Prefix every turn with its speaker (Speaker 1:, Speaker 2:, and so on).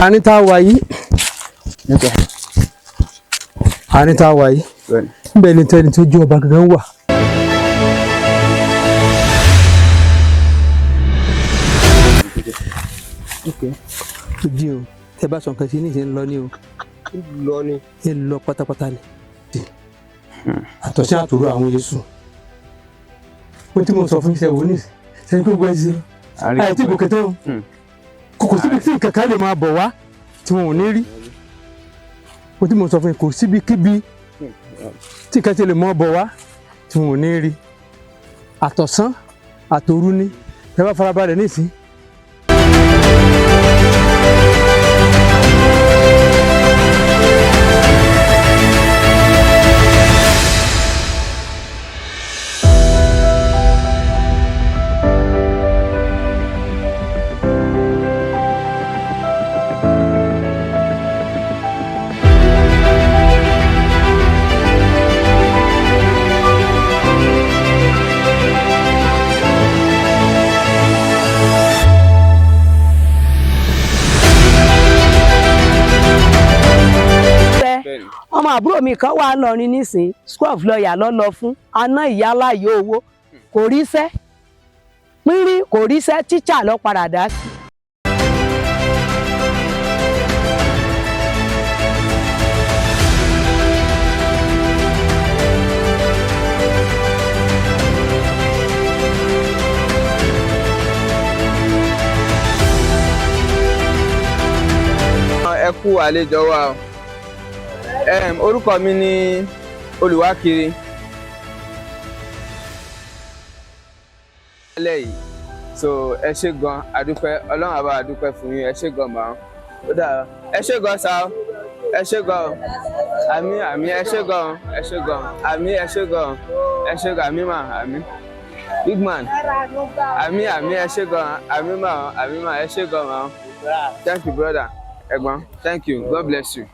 Speaker 1: Àárín tá a wà yìí, àárín tá a wà yìí, níbẹ̀ ni tẹ́ni tó jẹ́ ọba gangan wà. Tó jí o, tẹ bá sọ nǹkan sí ní ìṣe ń lọ ní o.
Speaker 2: Lọ ni.
Speaker 1: Ń lọ pátápátá ni. Àtọ̀sí àtòrò àwọn Yéṣu ó tí mo sọ fún iṣẹ́ wo ní sẹ́yìn pé gbogbo ẹ̀ ṣe àìtí gòkè tó kò síbi tí kankan lè máa bọ̀ wá tí wọn ò ní rí. Ó tí mo sọ fún yín, kò síbi kíbi tí kan ti lè máa bọ̀ wá tí wọn ò ní rí. Àtọ̀sán àtòru ni ẹ bá farabalẹ̀ nísìn.
Speaker 3: Fẹ́ ọmọ àbúrò mi kan wà lọrin nísìn, school of lawyer lọ lọ fún aná ìyáláyé owó, kò ríṣẹ́ pínrín, kò ríṣẹ́, tíṣà lọ padà dá sí.
Speaker 2: Ẹ kú àlejò wa o. Orúkọ mi ni Olùwákiri. Alẹ́ yìí, so ẹ ṣé gan, adúpẹ́. Ọlọ́run á bá wa dúpẹ́ fún yín. Ẹ ṣé gan màá ó dára. Ẹ ṣé gan sa o, ẹ ṣé gan o. Àmín, àmín. Ẹ ṣé gan, ẹ ṣé gan. Àmín, ẹ ṣé gan, ẹ ṣé gan. Àmín mà, àmín. Big man, àmín, àmín. Ẹ ṣé gan. Àmín mà, àmín mà. Ẹ ṣé gan mà. Thank you, brother. Ẹ̀gbọ́n, thank you. God bless you.